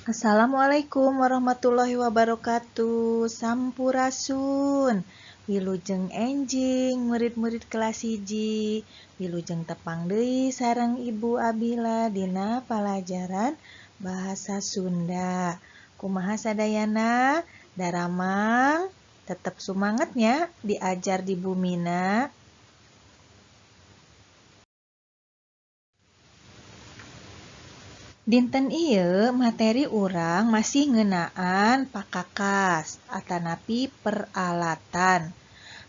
Assalamualaikum warahmatullahi wabarakatuh. Sampurasun. Wilujeng enjing murid-murid kelas 1. Wilujeng tepang deui sareng Ibu Abila dina palajaran Bahasa Sunda. Kumaha sadayana? Daramang tetep sumangetnya diajar di bumina. Dinten ieu materi urang masih ngeunaan pakakas atanapi peralatan.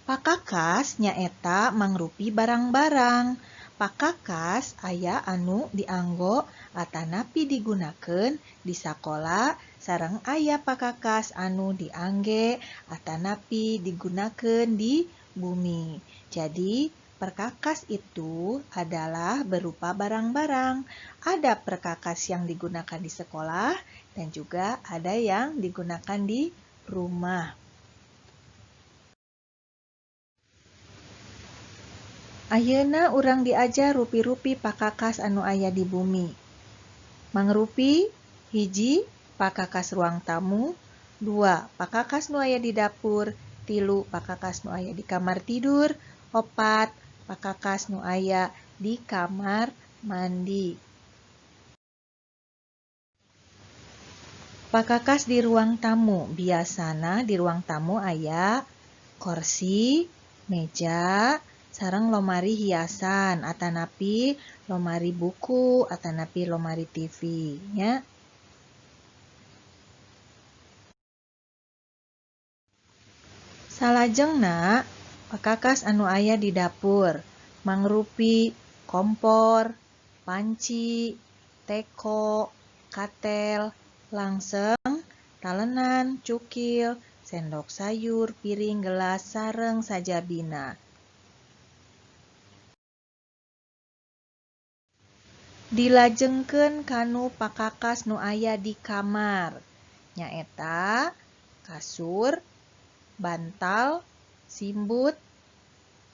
Pakakas nyaeta mangrupi barang-barang. Pakakas aya anu dianggo atanapi digunakeun di sakola sareng aya pakakas anu diangge atanapi digunakeun di bumi. Jadi perkakas itu adalah berupa barang-barang. Ada perkakas yang digunakan di sekolah dan juga ada yang digunakan di rumah. Ayeuna urang diajar rupi-rupi pakakas anu aya di bumi. Mangrupi 1 pakakas ruang tamu, 2 pakakas nu aya di dapur, 3 pakakas nu aya di kamar tidur, 4 pakakas nu aya di kamar mandi. Pakakas di ruang tamu, biasana di ruang tamu aya kursi, meja, sareng lomari hiasan atanapi lomari buku atanapi lomari TV nya. Salajengna pakakas anu aya di dapur mangrupi kompor, panci, teko, katel, langseng, talenan, cukil, sendok sayur, piring, gelas, sareng sajabina. Dilajengkeun kanu pakakas nu aya di kamar nyaeta kasur, bantal, simbut,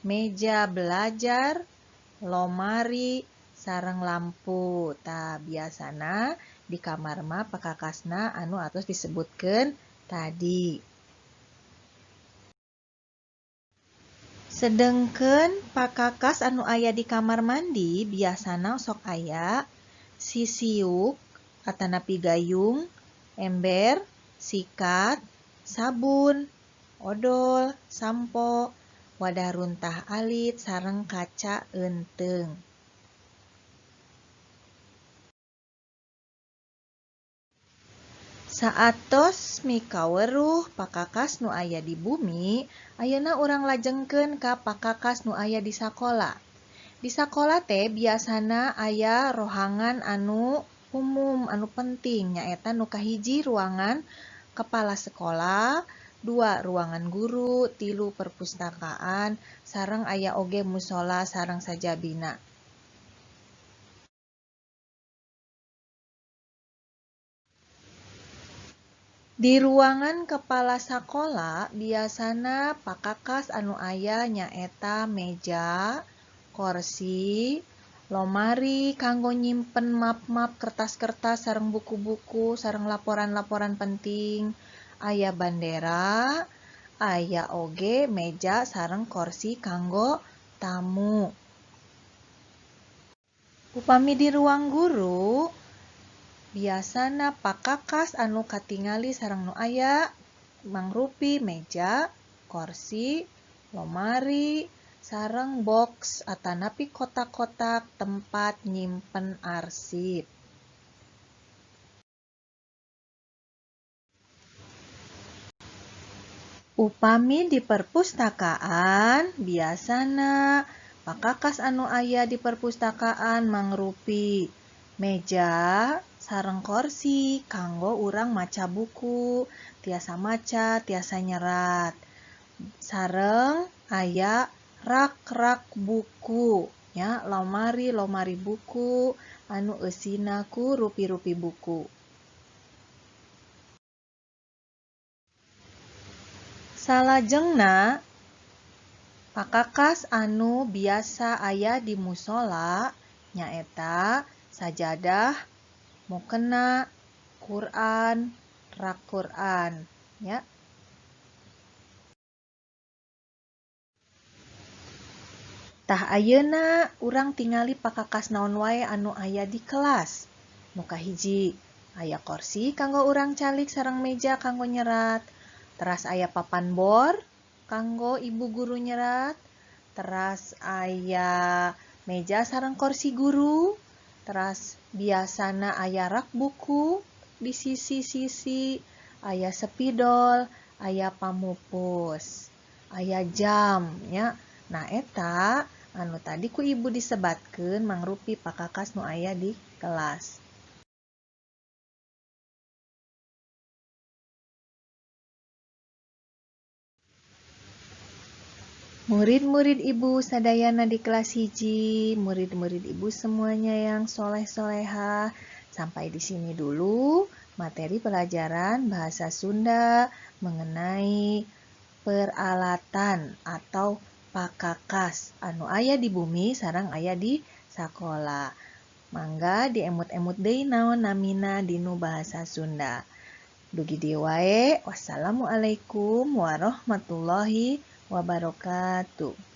meja belajar, lomari, sareng lampu. Tah biasana di kamar mah pakakasna anu atos disebutkeun tadi. Sedengkeun pakakas anu aya di kamar mandi biasana sok aya sisiuk atanapi gayung, ember, sikat, sabun, odol, sampo, wadah runtah alit sareng kaca eunteung. Saatos mikaweruh pakakas nu aya di bumi, ayeuna urang lajengkeun ka pakakas nu aya di sakola. Di sakola teh biasana aya rohangan anu umum anu penting nyaeta nu kahiji ruangan kepala sekolah, 2 ruangan guru, 3 perpustakaan, sareng aya oge musola sareng sajabina. Di ruangan kepala sakola biasana pakakas anu aya nyaeta meja, kursi, lomari kanggo nyimpen map-map, kertas-kertas sareng buku-buku sareng laporan-laporan penting, aya bandera, aya oge meja sareng kursi kanggo tamu. Upami di ruang guru biasana pakakas anu katingali sareng nu aya mangrupi meja, kursi, lomari, sareng box atanapi kotak-kotak tempat nyimpen arsip. Upami di perpustakaan biasana pakakas anu aya di perpustakaan mangrupi meja sareng kursi kanggo urang maca buku, tiasa maca, tiasa nyerat. Sareng aya rak-rak buku nya, lomari-lomari buku anu eusina ku rupi-rupi buku. Salajengna pakakas anu biasa aya di musola nyaeta sajadah, mukena, Quran, rak Quran nya. Tah ayeuna urang tingali pakakas naon wae anu aya di kelas. Nu kahiji, aya korsi kanggo urang calik sareng meja kanggo nyerat. Teras aya papan bor kanggo ibu guru nyerat. Teras aya meja sareng korsi guru. Teras biasana aya rak buku di sisi-sisi, aya spidol, aya pamupus, aya jam nya. Nah eta anu tadi ku ibu disebatkeun mangrupi pakakas nu aya di kelas. Murid-murid ibu sadayana di kelas 1, murid-murid ibu semuanya yang soleh-solehah. Sampai di sini dulu materi pelajaran bahasa Sunda mengenai peralatan atau pakakas anu aya di bumi sareng aya di sakola. Mangga diemut-emut deui naon namina dinu bahasa Sunda. Dugi dieu wae. Wassalamualaikum warahmatullahi wabarakatuh.